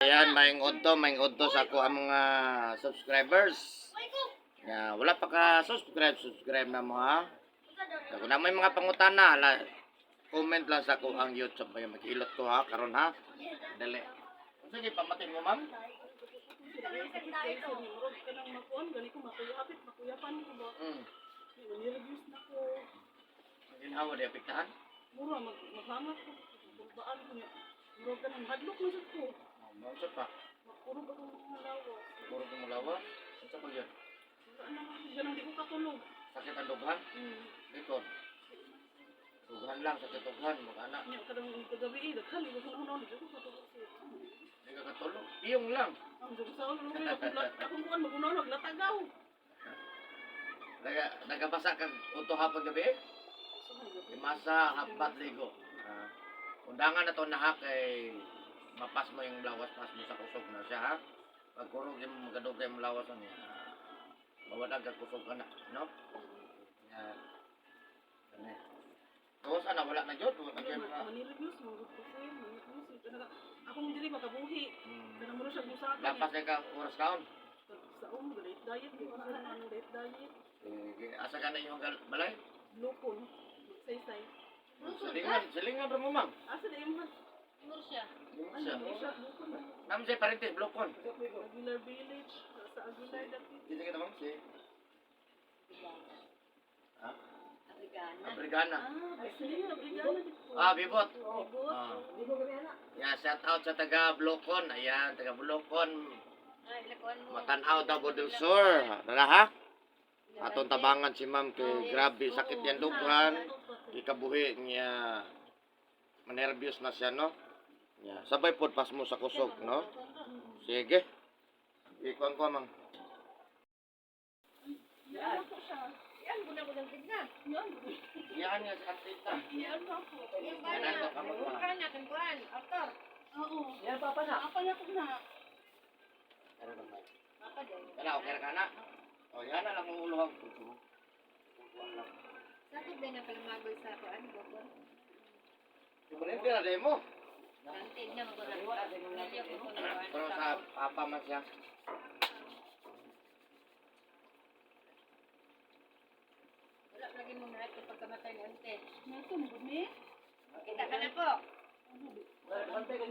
Ayan, maayong udto sa ako ang mga subscribers. Ya, wala pa ka subscribe, subscribe na mo ha. Kung na may mga pangutana, la, comment lang sa ako ang YouTube. May maghilot ko ha, karon ha. Dali. Sige, pamatin mo, ma'am. Murag ka nang makuan, gani ko makuyapit, makuyapan ko ba? Nireviews na ko. Ginhawa di apektahan. Mura, maghangat ko. Magbaan ko niya. Murag ka nang hadlok na sad ko. Oh, ma'am, sa pa. Makurog ako mga lawas. Puro kong mulawa. Unsa pa yun? Wala na ako, ganang di ko katulog. Sakit ang dughan? Likod. Dughan lang, sakit dughan, mga anak. Nya kadang kagabi eh, daghan, di ko hunahuna, di ko katulog siya. Di ka katulog. Iyong lang. Ang dugsa sa ulo, akong kuan magunahuna, latagaw. Nagabasa kag udto hapon gabi eh? Limasa, hapat, ligo. Ah. Undangan na to na ha kay mapas mo yung lawas pas mo sa kusog na siya ha. Pag kurog yung magadugay mo lawas niya. Mawalag ka kusog ka na, no? Ya. Ano? Tapos ana wala na jud, wala na jud. Manireviews, mga good ko sir, manireviews. Akong dili makabuhi. Kanang mura siya musaka. Lapas na ka oras kaon. Sa um, diet diet, di ko na ano diet diet. Sige, asa ka na yung balay? Lupon, saysay. Silingan, silingan ra mo, ma'am. Asa na yung Murcia. ano Siya. siya, Lupon. Ma'am, si Parentis, Blocon. Aguilar Village, sa Aguilar dapit. Dito kita, ma'am, si Ha? Abrigana. Abrigana. Ah, ay Abrigana dito. Ah, Bibot. Bibot. Ah. Yeah, shout out sa taga Blocon. Ayan, taga Blocon. Ay, lakuan mo. Matanaw Davao del Sur. Tara ha. Atong tabangan si ma'am kay grabe sakit yan dughan. Ikabuhi niya. Manervyos na siya, no? Yeah. Sabay pod pas mo sa kusog, no? Sige. Ikuan ko, ma'am. Yan ako siya. Yan, guna ko ng tigna. Yan. Iyan nga sa kantita. Yan ako. Yung bana. Ka na, kuan, Arthur. Oo. Yan papa na. Apa na ko na. Ano naman? Papa din. Kana, okay ra ka na? O, yan na lang ang uluhag. Sakit din ang palamagoy sa kuan, bukon. Hindi na demo. Ang tigna mo ko na. Milyo ko na kuan. Pero sa papa man siya. Wala lagi mo nahat kapag kamatay ni ante. Nato mo gud ni. Kita ka na po. Bantay ko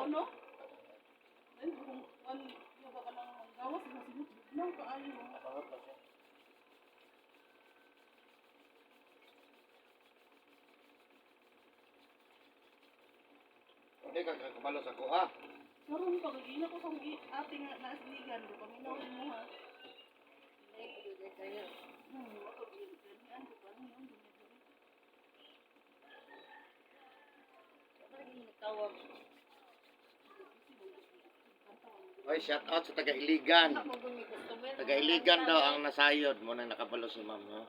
no. Ay, kung ano, yung baka nang gawas, masinot, nang kaayo. Hindi ka kakabalo sa kuha. Karon pag gina ko sa ate nga naasligan, do paminaw mo ha. Ay, kayo. Ako ganian ko pa ano yun. Wala lagi mo nagtawag. Oy, shout out sa taga-Iligan. Wala mo gud may customer. Taga-Iligan daw ang nasayod mo nang nakabalo si ma'am, no?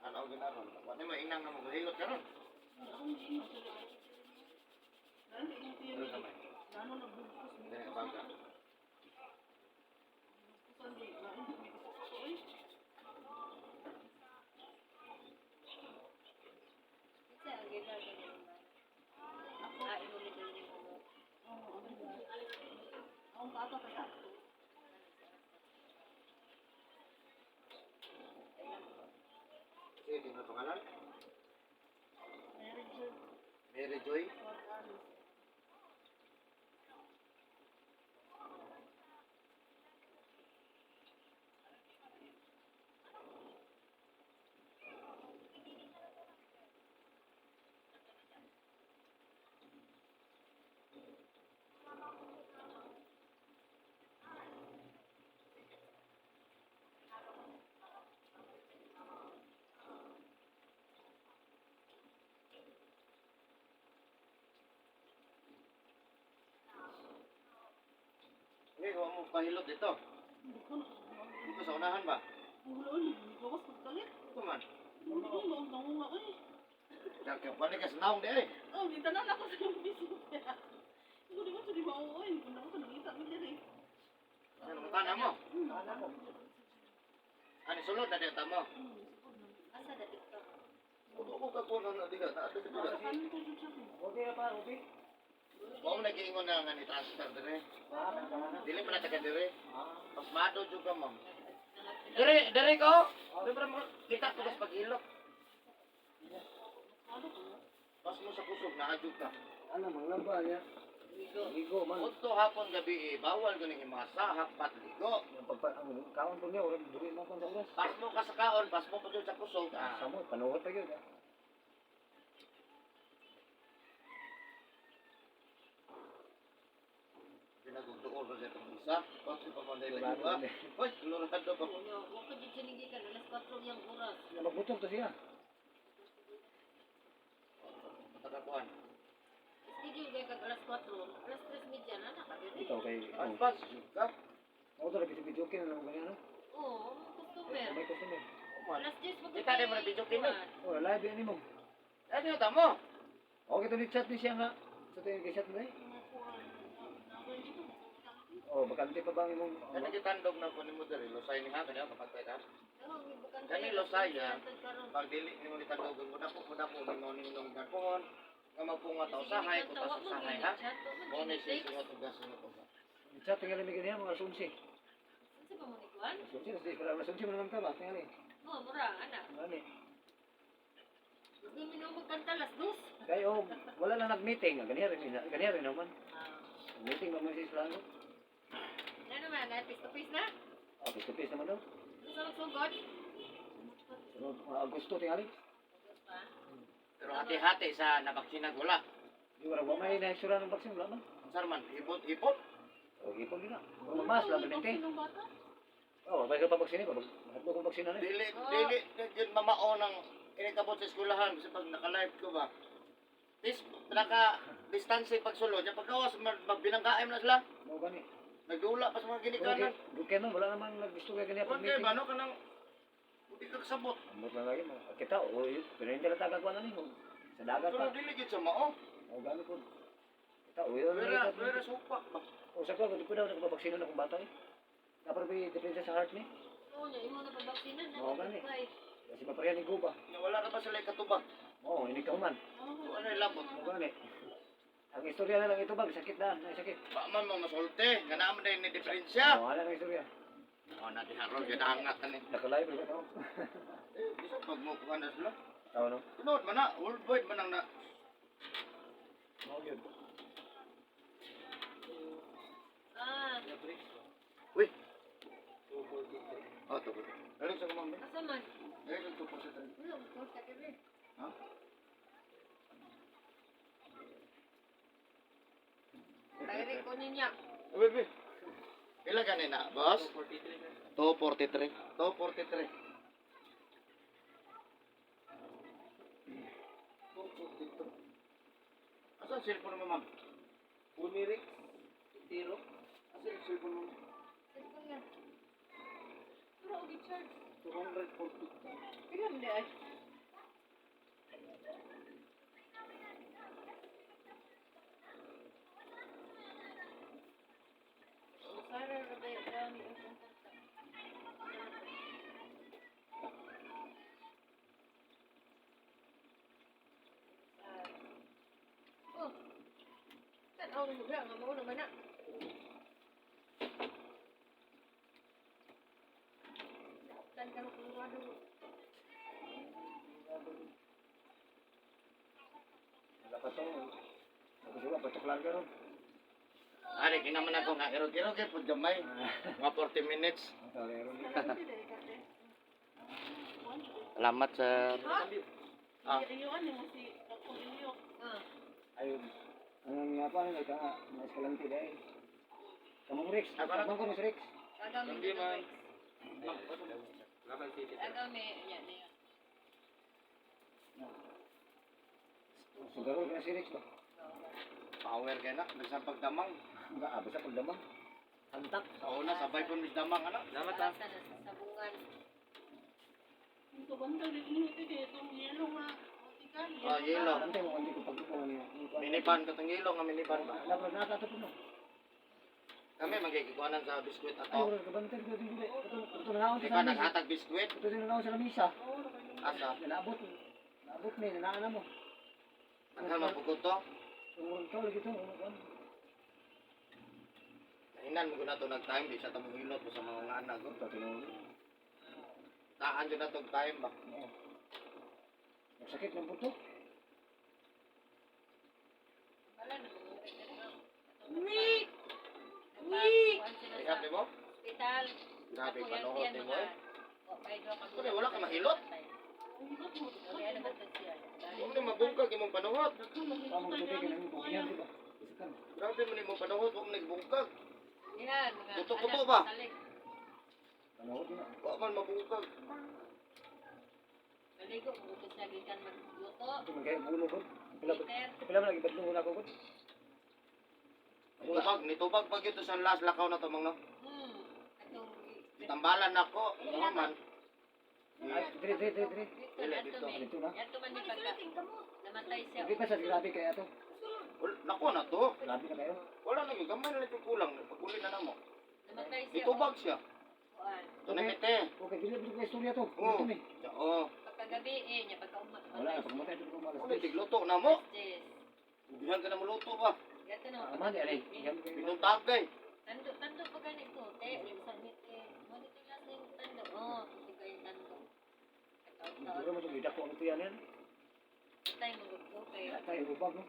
Ano ang ginaron? Wala mo inang nga maghilot karon. Akong gina sa Nano yung tiyan Pero kamay. Nano na bugkos. Dili baga. Kusan di nano di ko ko oy. Isa ang gina ko na. Ah, imo ni dili mo. Oo, ano. Ang papa kay ato. Sige, tingnan pangalan. Mary Jo. Mary Joy. Morales. Hindi, huwag mo pahilot dito. Hindi ko na. Dito sa unahan ba? Wala oy, gawas pagkalit. Ito man. Hindi ko maunga oy. Kaya paano ka sa naong di ay. Oh, di tanan ako sa bisita. Hindi ko di mo sa di mauoy. Kung ako nangita mi diri. Ano tana mo? Ano sulod na dito mo? Asa da TikTok? na diha, naa diha. Sa kanan ko jud siya. Okay na pa, okay. Mao man nag-iingon na nga ni transfer dire. Ah, tama na. Dili pa na taga dire. Ah. Pasmado jud ka, ma'am. Dire, dire ko. Dire mo kita ko kas paghilok. Pas mo sa kusog naa jud ka. Ano, manglaba niya. Ligo man. Udto hapon gabi eh, bawal ko ning himasa, hakpat ligo. Ang pagpa ang kaon po niya, orang duri mo kon sa oras. Pas mo ka sa kaon, pas mo pa jud sa kusog. Ah. Samo, panuhot pa yun. Ah. Pinagugduol ba sa itong isa? Pati pa man dahil lagi ba? Hoy, kolorado ba? Wa ko jud siya gikan alas 4 yang oras. Na magbutong to siya. Matagabuan. Schedule kay kag alas 4, alas 3:30 na na ka diri. Ikaw kay Pas pas jud ka. Ako to video okay na lang ganyan no. Oo, customer. May customer. Alas 10 pag Kita di mo na video kini. Oh, live yan mo. Ano tamo? Okay to ni chat ni siya nga. Sa tingin kay chat mo eh. Oh, bakante pa ba ang imong Ano gitandog na ko nimo diri lusay ni ha kanya kapatay ka. Kani Losay, ah. Pag dili nimo gitandog mo dako mo dako nimo ninong dakongon nga mapunga ta usahay ko ta usahay ha. Mo ni siya singot og singot og. Chat tingali mi ganyan mga alas 11. Unsa pa mo ni kuan? Alas 11, alas 10, para alas 11 man naman ka ba? Tingali. Oh, mura ana. Gani. Hindi mi no magkanta alas 2. Kay oh, wala lang nag-meeting. Ganiya rin naman. Ah. Meeting ba man sa Islamo? Na naman, na face to face na. Ah, face to face naman daw. Unsa magsugod? Sunod, mga Agosto tingali. Pa. Pero hati-hati sa nabaksinag wala. Di wala wa may naisura ng vaccine wala man. Unsar man ipot-ipot. O gipon din na. Wala mas laban nite. Ng bata? Oh, may ka pa vaccine pa. Hadlo kong vaccine na ni. Dili dili gyud mamao ng inikabot sa eskwelahan kasi pag naka-live ko ba. Tis naka distancing pagsulod, ya pagkawas magbinangkaim na sila. Mo gani. Nagdula pa sa mga ginikanan. Bukan man wala naman naggusto kay kanya pag Kung kay meeting. ba no kanang hindi ka kasabot. Amot lang lagi mo. Kita o pero hindi lang tagakuan na ni mo. Sa dagat Pero pa. dili gyud sa mao. O gani po. Kita o yun. Wera wera supak ba. O sa ko di ko daw nagpabaksino na akong bata eh. Dapat ba depensa sa heart ni? Oo, nya imo na pabaksinan na. Oo, gani. Kasi papareha ni Guba. Nga wala na ba sila katubag? Oo, ini ka man. Ano yung labot? Mo gani. Ang istorya na lang ito bag, sakit na, na sakit. Ba man mo masulti, nga naa man ni diferensya. Oh, wala na istorya. Oh, na di haron gyud angat ani. Nakalive rin ba ito? Eh, bisa pag mo kuan na sila. Tao no? Tinuod man na, worldwide man ang na. Mao gyud. Ah, Uy. Oh, 243. Dali sa kumambe. asa man? Dali sa 243. Wala mo ka diri. Ha? Direct ko niya. Uy, uy. Pila gani na, boss? 243. 243. 243. Asa ang cellphone mo, ma'am? Bumirik, tiro. Asa ang cellphone mo? Cellphone na. Pero og i-charge. 240. Pila man di ay? Sara ra ba yung brownie ang kanta? Oh. Tan-aw mo ga nga mao naman na. Tan ka Colorado. Wala pa to. Ako siya, patok lang karon. Ari, kinaman ako nga irog-irog kay pud gamay. Mga 40 minutes. Ang tao ron. Salamat, sir. Ah. Iyuan nimo si akong iyo. Ah. Ayun. Ang nga pa ano ka nga, mas kalante dahil. Kamong Rex, Ah, parang- kamong ko Rex. Tagami Hindi, ma'am. Laban City. Tagami nya niya. Sugaro ka na si Rex ba? Power kay na, bisan pagdamang. Nga, ah, basta pagdamang. Antak. Sa una sabay pud damang ana. Salamat ah. Asa na sa sabungan. Ito banda rin niyo ito kay itong yellow nga. Tikan. Ah, yellow. Antay mo hindi ko pagkukuha niya. Minivan katong ilo nga minivan ba? Labra na ka to no. Kami magkikikuanan sa biskwit Ay, ato. wala ka bantay ko din dili. Ito ito na Di sa ba lamisa. naghatag biskwit? Ito din na sa lamisa. Oo, nakainom. Asa? Naabot. Abot ni nanaan mo. Ang mapugot to. Tungod to lagi to, ano kan? Nahinan mo na to nag-time di siya tamong hilot mo sa mga anak ko. Ito tinuod. Taan jud na tong time ba. Oo. Sakit ng puto. Wala na mga Weak! Weak! Ihap nimo? Hospital. Grabe panuhot nimo eh. Kundi wala ka mahilot. Huwag ni mabungkag imong panuhot. Pamang tubig ka nang kugihan di ba? Isa ka. Grabe man imong panuhot, huwag nagbungkag. Yan, mga Kuto-kuto anak, ba? talik. Panuhot na. Wa man mabungkag. Maligo, magutos na gikan magluto. Ito man kay bulo ko. Pila Peter, pila man lagi badlong wala ko ko. Nitubag, nitubag pag ito sa last lakaw na to mang no. Atong Gitambalan nako, no man. Ay, dire dire dire dire. dito, Dili, ato dito. may. Dito na. Ato man ni pagka namatay siya. Di pa sa grabe kay ato. Nako na to. Grabe na kayo. Wala na gyud gamay na lang yung kulang paguli na namo. Namatay siya. Nitubag siya. Kuan. To na pite. Okay, dili dili kay istorya to. Oo. Dito ni. Oo. Pagkagabi eh, niya pagka Wala na pagmatay dito ko malas. Ano tigluto na mo? Yes. Ubihan ka na mo luto ba? Gato na. Ama di alay. Iyam kayo. Binuntag kay. Tando, tando pa ganito. Te, yung sa te. Mo dito lang sa yung tando. Oh, ito kayo tando. Duro Taon-taon. mo to gidako ang tuyan yan. Tayo magugto kayo. Tayo bubag no.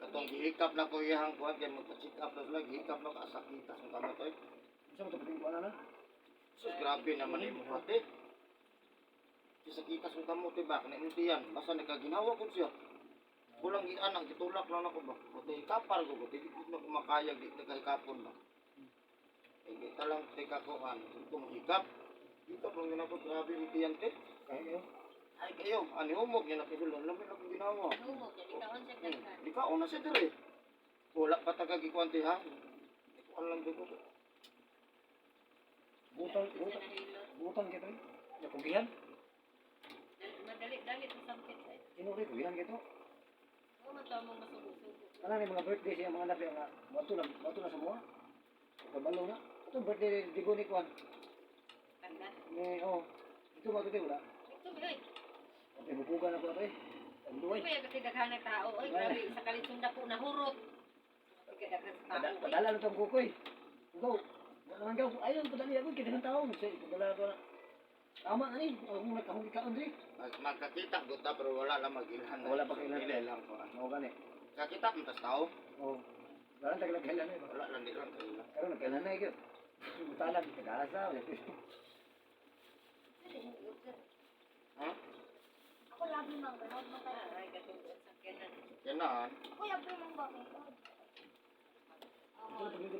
Katong gihikap na ko iyang kuan kay magpa-check up na sila, gihikap na ka sakita sa kamot oy. Unsa mo to pating kuan na? Sus grabe naman imo ate. Sakita sa kamot ba kana imong tiyan, basta nagkaginawa ko siya. Kulang gianak gitulak lang ako ba. Ote kapar ko di ko na kumakayag di nagkahikapon ba. Eh kita lang tika ko an itong hikap. Hikap lang yun ako, grabe yung tiyan te. Kaya kayo. Ay kayo, ani humog yan ako lang lamin ako ginawa. Humog, yan. Ikaon siya daghan. Di ka una siya dire. Wala pa taga gikuan te ha. Di ko alam ko. Butang Siya butang nahilot. butang kito. Ya kugihan. Madali, dali sa sampit eh. Tinuri kugihan kito. Oo, matawa mong masugo-sugo. Kana ni mga birthday siya mga anak nga wato na sa mua. Kabalo na. Ato birthday digo ni kuan. Tanda. Ni oh. Ito ba to wala. Ito, oy. Ate bubugan ako ato eh. Ang duay. Ito ba kasi daghan ng tao? Oy, grabe. Sa kalisunda po nahurot. Pagkadaghan sa tao. Oy. Padala na tong kukoy. Go. Wala man gaw. Ayun padali ako kay daghang tawo. Say padala ko na. Tama na ni. Ako muna kahong ikaon diri. Magkakita gud ta pero wala lang magilhan. Wala pa kailan. Dili lang ko. Mao gani. Kakita man tas tao. Oh. Wala taglag kailan eh. Wala lang di lang kailan. Karon nagkailan na gyud. Mutalag kagasa. Ha? Ako lagi mang gano'n. Ay, katong sa kanan. Kailan? Ako lagi mang bakit. Ito pag